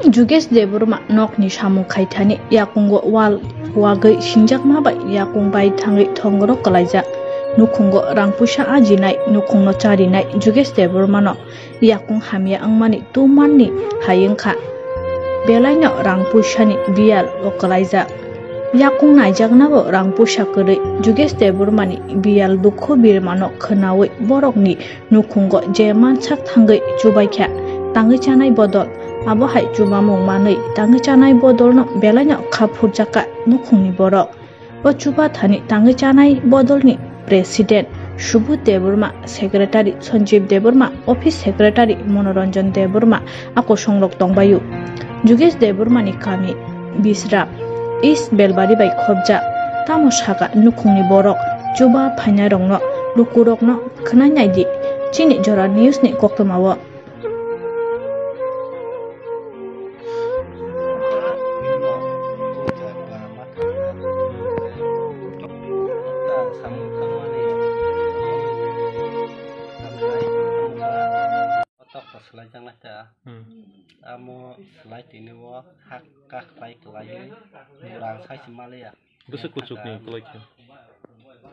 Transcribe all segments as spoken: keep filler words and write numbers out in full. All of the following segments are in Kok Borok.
Jugesh Debbarma nokni samung khaithani yakungo wal wagwi singjakma bai yakung bai thangwi thongoro kwlaijak. Nukhungo rang puisa ajinai, nukhungno charinai Jugesh Debbarmano yakung hamya wngmani tumani hai wngkha. Belaino rang puisani biyal o kwlaijak. Yakung naijaknago rang puisa kwrwi Jugesh Debbarmani biyal dukhu birmano khwnawi borokni nukhungo je mansak thangwi chubaikha tangwi chanai bodol. Abo hai chubamung manwi tangwi chanai bodolno belaino kha phurjakha nukhungni borok. O chuba thani tangwi chanai bodolni President Subodh Debbarma, Secretary Sanjeev Debbarma, Office Secretary Manoranjan Debbarma a kosongrok tongbaio. Jugesh Debbarmani kami Bisram East Belbari bai khobjak. Tamo saka nukhungni borok chuba phainairokno, lukurokno khwnai naidi chini Jora News ni koktwmao. Kotor to swlai jang lai ta. Hmm. Amo swlai tini o hak kak lai kwlai. Rang sai se maliya. Bwswk kuchuk ni kwlai khe?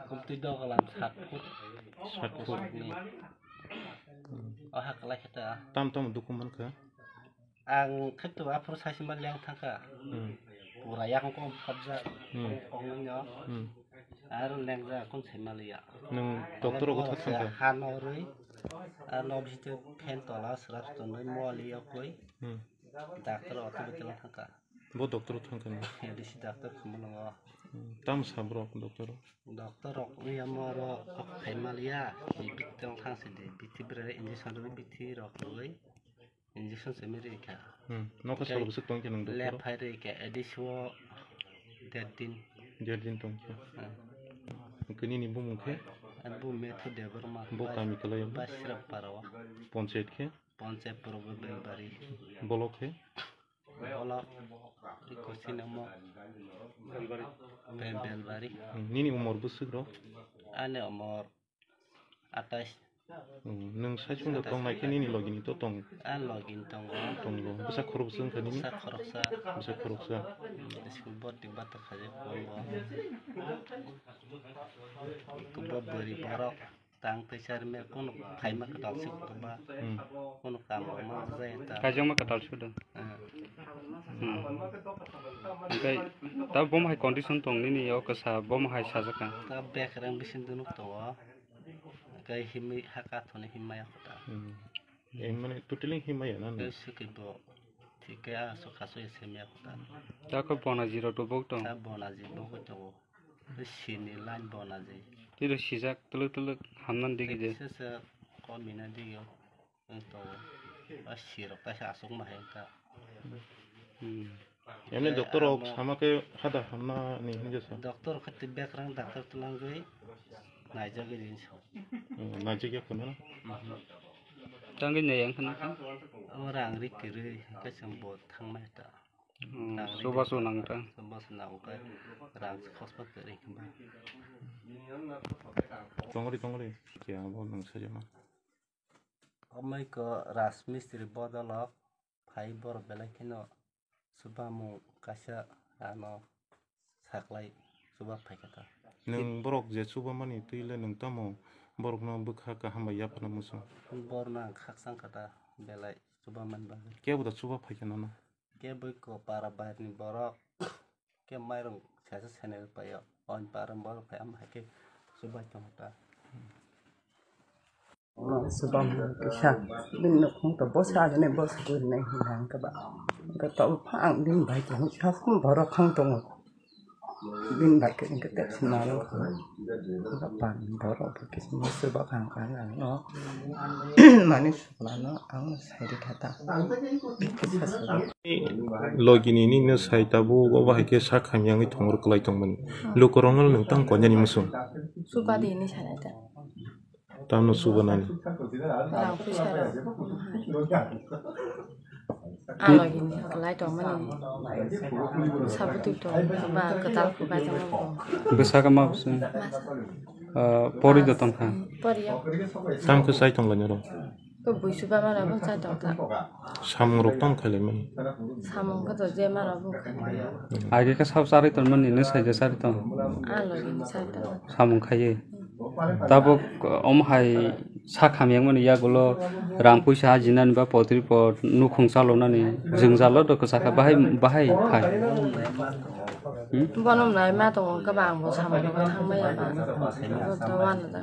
Kumtwi dogalam sat foot. Sat foot. Kuchuk ni. Hmm. O hak kwlai khe ta. Tam tam dukhu man kha? Ang khe to aphuru sai se maliya ang thang kha. Hmm. Pura yakung kong khobjak. Hmm. Kong no. Hmm. Aro lengjak kun sai maliya. Nwng doctor o bwthar thang kha? Ha norwi. Aro nok bisi fan tola swrap tonwi moli yokwi. Hmm. Doctor o twi bwtwi thang kha. Bo doctor thang kha ni? A D C doctor khumulwngo. Hmm, tam sa borok doctor? Doctor rok wngya mo oro kok khai maliya, bithi tong thang si di, bithi bwrwi injection rwi bithi rok rwi injection se miri kha. Hmm, nokha salo bwswk tong khe nwng doctor? Left hai rwi kha, A D C o dead din. Dead din tong khe. Hmm. Hwnkhe nini bumung khe? Ani bumung Methu Debbarma. Bo kami kwlai o? Basirap para o. Ponchayat khe? Ponchayat Purbo Belbari. Bolok khe? Bolok, iko sinamo. Be-, Belbari. Hmm, nini umor bwswk rok? Ani umor atais. Hmm, nwng sai sung da tong nai khe nini logi ni to tong? A logi ni tongo. Tongo. Bwsa khorok bwswk wngkha nini? Bwsa khoroksa. Bwsa khoroksa. Hmm, school boti bata khaje phone bo. Iko bo bwrwi borok. Tang tei sar me kono phaima kwtal se koba. Hmm. Kono kam ma jaya ta. Kaijakma kwtal se do. Hmm. Hmm. Hwnkhe ta bo hai condition tong nini o kwsa bo hai sajak kha. Ta bekrang bising dunuk tongo. Hwnkhe himwi haka thoni himma ya kota. Hmm. Ei mane totally himma ya na? Tei swkwi bo thik khe a sok khasu ya semya kota. Ta kho bona jiro to bok tong. Ta bona ji bok tongo. Sini line bona je. Tiro sijak tuluk tuluk hamnan digi je. Sese komina digi o. Ento a sirok ta sa asuk ma hai ta. Hmm. Emne doctor rok sama khe hada hamna ni hinje sa. Doctor khati bekrang doctor tulangwi naijagwi rin so. Hmm, naijagya khuna na? Tangwi nai ang khana kha. Ora ang ri kirwi kaisang bo thangmai ta. Hmm, soba so nang ta. Soba so nang ta. Rang khospa kari khamba. Tongri tongri. Kya bo nang sajama. Omai ko Rajmistri bodolok phai bor belai kheno subamung kaisa ano saklai suba phaikha ta. Nwng borok je subamani twi le nwng tamo borokno bwkha kaham bai yapharna muchung? Borno ang khakchang kha ta belai subamani bagwi. Kebo da suba phaikha nono? Kebo ko para bayar ni borok. Khe mairung saisa sene paio. Oni para borok phai am hai khe subai tong ta. Subam kisa bini nukhung to bosa agane bosa guri nai hinang kaba. Kata upa ang bini bai tong sa kum borok khang tongo. Bini bai khe hingke tepsi naro. Pan borok kisa musu ba khang khang ang no. Mani suklano ang sairi kata. Kisa suklano. Logini ni no sai tabuk obo hai khe sak hamya wngwi thongor kwlai tongmani. Lukurokno nwng tang konyani muchung. Subadi ni sanai ta. Tamno subanani? Rang puisa rok. Alo gini kwlai tongmani. Sabuti tong ba kwtal khubai tongma bo. Bwsaka ma bwswng? Masa. Ah, pori da tongkha. Pori ya. Tamkhe sai tonglaini oro? Ko bui chuba mano bo chai tong ta. Samung rok tong khailai mani. Samung ko to je mano bo khailai. Age ka sab chari ton mani ne sai je chari ton. A lo ni chai tong. Samung khaiye. Tabuk om hai sak hamyang mani yagulo rang puisa jinani ba potri pot nukhung chalonani jwngjalo do kwchakha bahai bahai phai. Hmm? Bonom nai ma tongo kwbang bo samung rok thang maya ba. Bo to wano da.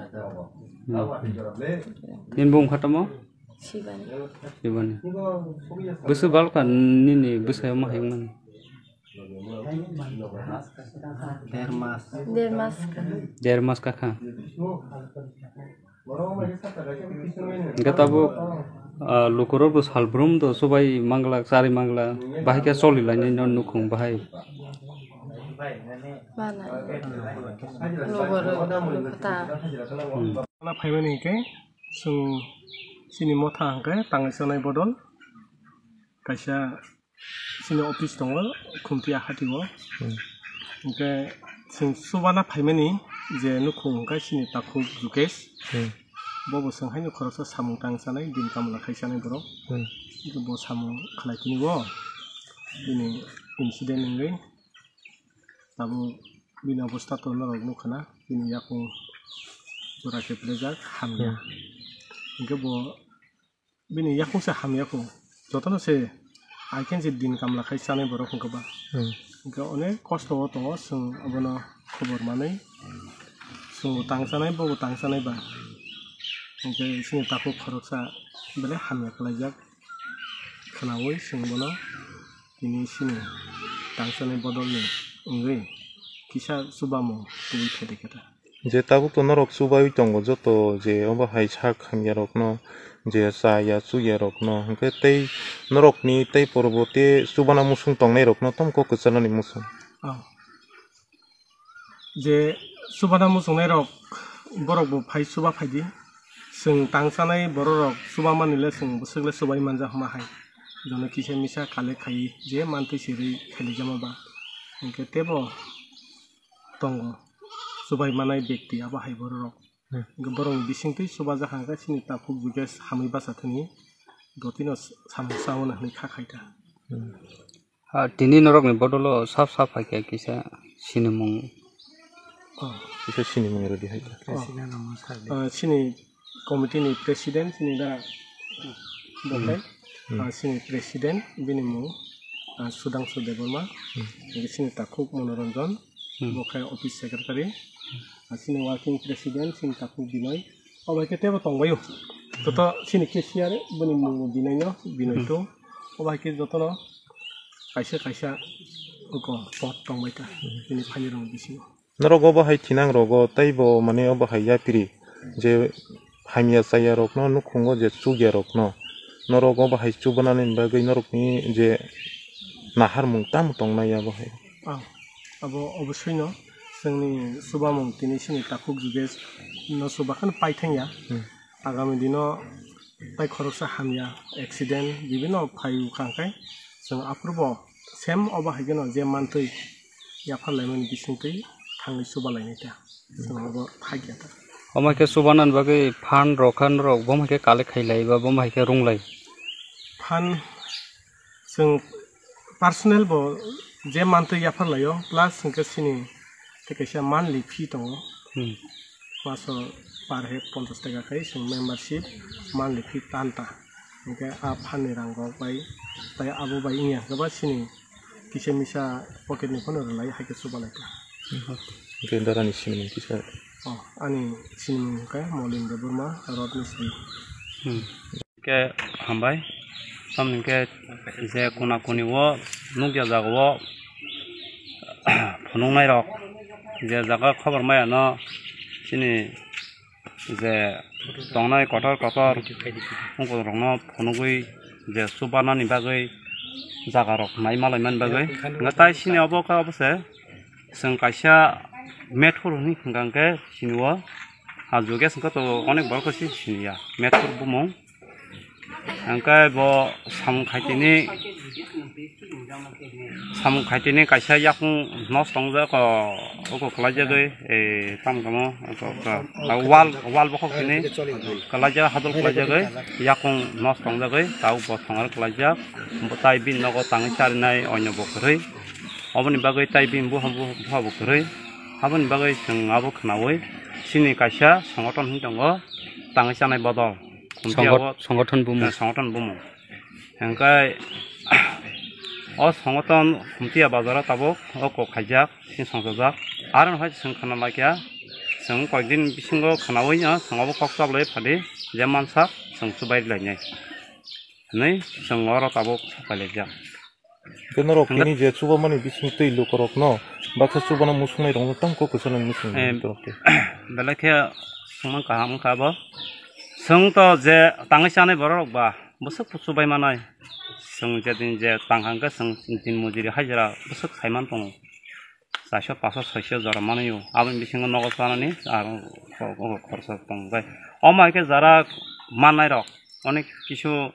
Hmm. Nini bung kha tamo? Sibani. Sibani. Bwswk balkha nini bwsayo ma hayung mani? Der mas. Der mas ka. Der mas ka kha. Hwnkhe tabuk, ah, lukurok bo salbrum do subai mangla, chari mangla, bahai khe choli lainai no nukhung bahai. Mana. Lukurok ta. Hmm. Phaimani hwnkhe chwng chini motha hwnkhe tangwi chanai bodol kaisa chini office tongo Khumtiya hati o. Hmm. Hwnkhe chwng chubana phaimani je nukhung hwnkhe chini takhuk Jukesh. Hmm. Bo bo chwng haino khoroksa samung tang chanai, din kamla khai chanai borok. Hmm. Hwnkhe bo samung khlai tini o bini incident wngwi tabuk bini obostha to norok nukha na, bini yakung jora khe phlejak hamya. Hmm. Hwnkhe bo bini yakung se hamya kho, jotono se I can se din kamla khai chanai borok hwnkhe ba. Hmm. Hwnkhe onek kosto o tongo, chwng abono khobor manwi chwngbo tang chanai, bobo tang chanai ba. Hwnkhe chini takhuk khoroksa belai hamya khlaijak khwnaui chwng bono tini chini tang chanai bodolni wngwi kisa chubamung tubui khe de khe ta. Je tabuk to norok chubaiwi tongo joto je obo hai sak hamya rokno je chaya chuya rokno hwnkhe tei norokni tei porbo tei chubana musung tongnai rokno tamo kok kwchalnani musung. Oh. Je chubana muchungnai rok borok bo phai chuba phaidi. Chwng tang chanai borok rok chuba mani le chwng bwswk le chubai manja hwma hai. Jono kisa misa collect khai je mantwi sirwi khailijama ba. Hwnkhe tebo tongo chubai manai bekti abo hai borok rok. Hmm. Hwnkhe borok ni bisingtwi chuba jakha hwnkhe chini takhuk Jukesh hamwi bacha thani dotino samung chauna hwnwi kha khai ta. Hmm. Ah, tini norok ni bodol o sap sap hai khe kisa sinimung. Oh. Kisa sinimung rwdi hai khe. Oh. Ah, chini committee ni president chini da Bokhai. Hmm. Ah, chini president bini mung, ah, Sudhangshu Debbarma. Hmm. Hwnkhe chini takhuk Monoranjan. Hmm. Bokhai office secretary. Ah, chini working president chini takhuk Binoy. Obo hai khe tebo tongbaio. Joto chini cashier bini mung Binoy no, Binoy Hmm. to. Obo hai khe jotono kaisa kaisa oko pot tongbai ta bini phaini rok bisingo. Norok obo hai thinang rogo tei bo mane obo hai yapri je hamya chaya rokno nukhungo je chukya rokno norok obo hai chubanani bagwi norokni je naharmung tamo tongnai abo hai. Ah, abo oboswino chwngni chubamung tini chini takhuk Jukesh no chubakhano paithangya. Hmm. Agami dino tai khoroksa hamya accident bibinno phai wngkha hwnkhe chwng aphuru bo same obo hai kheno je mantwi yapharlaimani bisingtwi thangwi chubalainai ta. Chwng abo thakya ta. Omo hai khe chubanani bagwi phan rok kha norok bo hai khe collect khailai ba bo hai khe runglai. Phan chwng personal bo je mantwi yapharlaio plus hwnkhe chini tei kaisa monthly fee tongo. Hmm. Maso per head ponchash taka khai chwng membership monthly fee tan ta. Hwnkhe a phan ni rang rok bai, bai abo bai wngya hwnkhe ba chini kisa misa pocket ni phano rwlai hai khe chubalai ta. Hwnkhe darani sinimung kisa. Oh, ani sinimung hwnkhe Molin Debbarma, Rod Misri. Hmm. Hwnkhe hambai, tamni hwnkhe je kuna kuni o nukya jaga o phunuknai rok je jaga khobor maya no chini je tongnai kotor kotor uncle rokno phunugwi je chubanani bagwi jaga rok nai malaimani bagwi. Hwnkhe tai sini obo khe obo se chwng kaisa method hwnwi hwnkha hwnkhe sini o, ah, Jukesh hwnkhe to onek borok khe siniya method bumung. Hwnkhe bo samung khaitini, samung khaitini kaisa yakung nos tongjak, o, oko kwlaijagwi, e, tamo tamo, oko, oko, wal, wal bokhok tini kwlaijak, hadol kwlaijagwi, yakung nos tongjagwi, tabuk bo thwngaro kwlaijak. Bo tai bini nogo tangwi charinai oinw bo kwrwi. Oboni bagwi tai bini buha, buha, buha bo kwrwi. Aboni bagwi chwng abo khwnawi chini kaisa songothon hinwi tongo, tangwi chanai bodol. Khumti Songot-, abo, songothon bumung. Eh, songothon bumung. Hwnkhe o songothon Khumtiya bazaro tabuk o kok khaijak, sini songchajak. Aro hai chwng khwna laikha, chwng koyekdin bisingo khwnawi no chwng abo kok chaplai phadi, je mansak chwng chubai lainai. Hwnwi chwng oro tabuk pailajak. Hwnkhe norok Hwnkhe tini je chubamani bising twi lukurokno baksa chubana musungnai rokno tamo kok kwchangni muchung Eh, tongkhe. Belai khe swngmang kaham wngkha abo. Chwng to je tangwi chanai borok rok ba bwswk chubai manai. Chwng je din je tang hwnkhe chwng din mojiri hajira bwswk saiman tongo. Chairso, paso, soiso jora manwi o. Aboni bisingo nogo chanani aro kho-, kho-, khorsa tongo. Omo hai khe jara mannai rok onek kisu,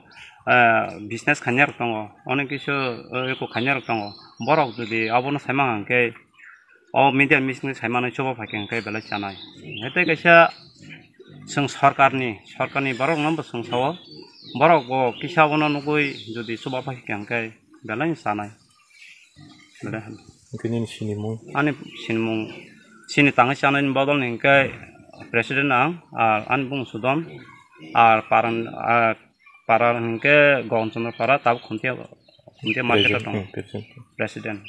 eh, business khainai rok tongo, onek kisu, eh, eko khainai rok tongo. Borok jodi abono saimang hwnkhe, o media meeting saimano chuba phaikhe hwnkhe belai chanai. Hwnkhe tei kaisa chwng sorkarni, sorkarni borokno bo chwng sao, borok bo kisa abono nugwi jodi chuba phaikhe hwnkhe belai chanai. Belai. Hwnkhe nini sinimung? Ani sinimung, sini tangwi chanani bodol ni hwnkhe president ang, ar ani bumung Sudon, ar paran, ar para hwnkhe Gogon Chandra para, tabuk Khumtiya, Khumtiya market o President, tongo. Hmm, president. President.